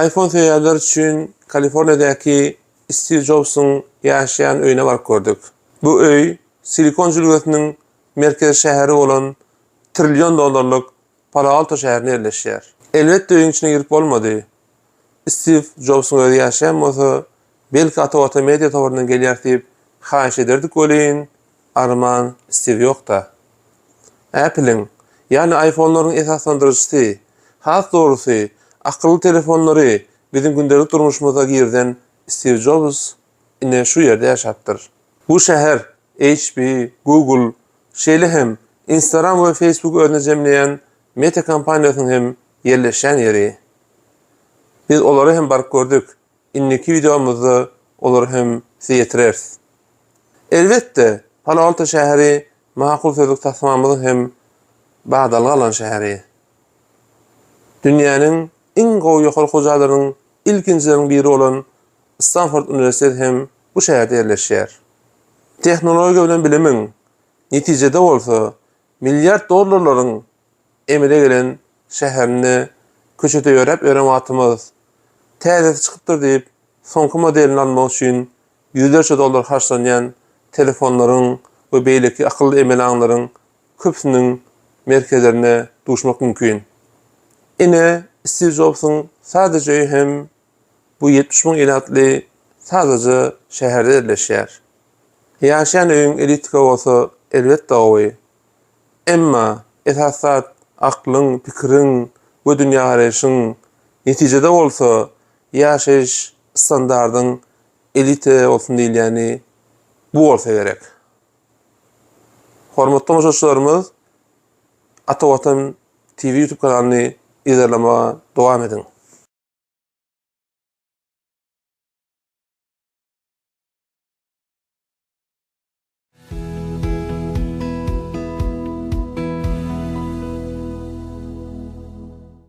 iPhone söýýänler üçin Kaliforniýadaky Stiw Jobsuň ýaşaýan öýüne baryp gördük. Bu öý Silikon jülgesiniň merkezi şäheri bolan trillion dollarlyk Palo Alto şäherinde ýerleşýär. Elbetde öýüň içine girip bolmady. Stiw Jobsuň özi ýaşaýan bolsa, belki Ata Watan Media toparyndan gelýäris diýip haýyş ederdik welin, arman Stiw ýok-da. Apple-iň, ýagny iPhone-laryň esaslandyryjysy, has dogrusy, akylly telefonlary biziň gündelik durmuşymyza girizen Stiw Jobs ine şu ýerde ýaşapdyr. Bu şäher HP, Google, şeýle hem Instagram we Facebook özüne jemleýän Meta kompaniýasynyň hem ýerleşýän ýeri. Biz olara hem baryp gördük. Indiki wideomyzda olary hem size ýetireris. Elbetde, Palo Alto şäheri Makul sözlük taslamamyzyň hem badalga alan şäheri. Dünýäniň iň gowy ýokary okuw jaýlarynyň ilkinjileriniň biri bolan Stanford uniwersiteti hem bu şäherde ýerleşýär. Tehnologiýa bilen bilimiň, netijede bolsa milliard dollarlaryň emele gelen şäherinde köçede ýöräp ýören wagtymyz, täzesi çykypdyr diýip, soňky modelini almak üçin ýüzlerçe dollar harçlanýan telefonlaryň we beýleki akylly emeli aňlaryň köpüsiniň merkezlerine duşmak mümkin. Ine, Stiw Jobsuň sadaja öýi hem bu 70 müň ilatly sadaja şäherde ýerleşýär. Ýaşaýan öýüň elitika bolsa elbetde gowy. Emma esasy zat aklyň, pikiriň we dünýägaraýşyň, netijede bolsa ýaşaýyş standardyň elite bolsun diýilýäni bu bolsa gerek. Hormatly tomaşaçylarymyz Ata Watan TV YouTube kanalyny yzarlamaga dowam ediň.